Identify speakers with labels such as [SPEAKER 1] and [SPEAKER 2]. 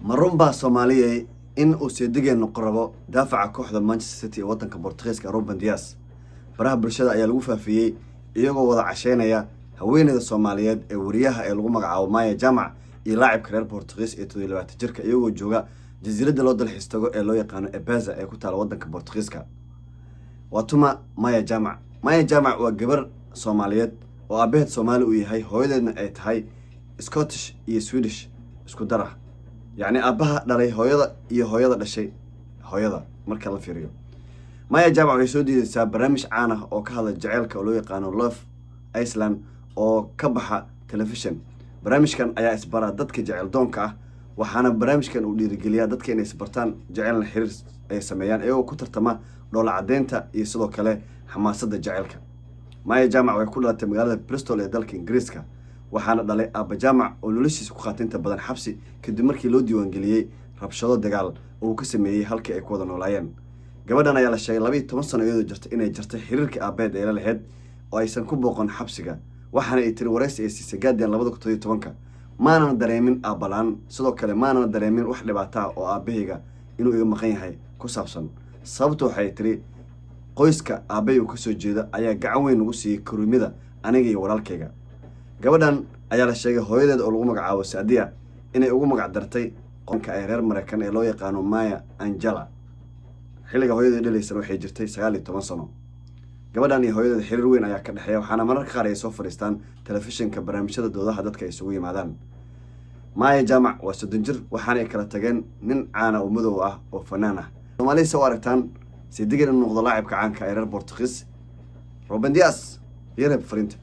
[SPEAKER 1] Ma runbaa, Soomaaliyey, in uu seedigeen noqon rabo daafaca kooxda Manchester City ee waddanka Bortugiiska, Ruben Dias? Baraha bulshada ayaa lagu faafiyey iyagoo wada casheynaya haweeneyda Soomaaliyeed ee wariyaha ee lagu magacaabo Maya Jamac iyo laacibka reer Bortugiis ee 27 jirka, iyagoo jooga jasiiradda loo dalxiis tago ee loo yaqaano Ibiza ee ku taala waddanka Bortugiiska. Waa tuma Maya Jamac? Maya Jamac waa gabar Soomaaliyeed oo aabaheed Soomaali uu yahay, hooyadeedna ay tahay Scottish iyo Swedish isku dar ah, yacni aabbaha dhalay hooyada iyo hooyada dhashay hooyada. Marka la fiiriyo, Maya Jamac waxay soo diideysaa barnaamij caan ah oo ka hadla jaceylka oo loo yaqaano Love Island oo ka baxa telefishon. Barnaamijkan ayaa isbara dadka jecel doonka ah, waxaana barnaamijkan uu dhiirigeliyaa dadka inay isbartaan, jecelna xiriir ay sameeyaan, iyagoo ku tartama dhoola caddeynta iyo sidoo kale xamaasadda jaceylka. Maya Jaamac waxay ku dhalatay magaalada Bristol ee dalka Ingiriiska, waxaana dhalay aabba Jaamac oo noloshiisa ku qaatay inta badan xabsi, kadib markii loo diiwaangeliyey rabshado dagaal oo uu ka sameeyey halkii ay ku wada noolaayeen. Gabadhan ayaa la sheegay 12 sano iyadoo jirta inay jartay xiriirkii aabeed ee la lahayd oo aysan ku booqan xabsiga. Waxaana ay tiri waraysi ay siisay Guardian 2017-ka: "Maanan dareemin aabbalaan, sidoo kale maanan dareemin wax dhibaato ah oo aabahayga inuu iga maqan yahay ku saabsan." Sababta waxay tiri, qoyska aabbahay uu kasoo jeedo ayaa gacan weyn nagu siiyey korriimada aniga iyo walaalkayga. Gabadhan ayaa la sheegay hooyadeed oo lagu magacaabo Sadiya inay ugu magac dartay qonka ay reer Maraykan ee loo yaqaano Maya Angelou. Xilliga hooyadeed dhalaysana waxay jirtay 19 sano. Gabadhan iyo hooyadeed xiriir weyn ayaa ka dhexeeya, waxaana mararka qaar ay soo fadhiistaan telefishinka barnaamijyada doodaha dadka ay isugu yimaadaan. Maya Jaamac waa 30 jir, waxaana ay kala tageen nin caana oo madow ah oo fanaan ah. Soomaalida u aragtaan seedigan inuu noqdo laacibka caanka ee reer Bortugiis, Ruben Dias? Iyo reeb fariinta.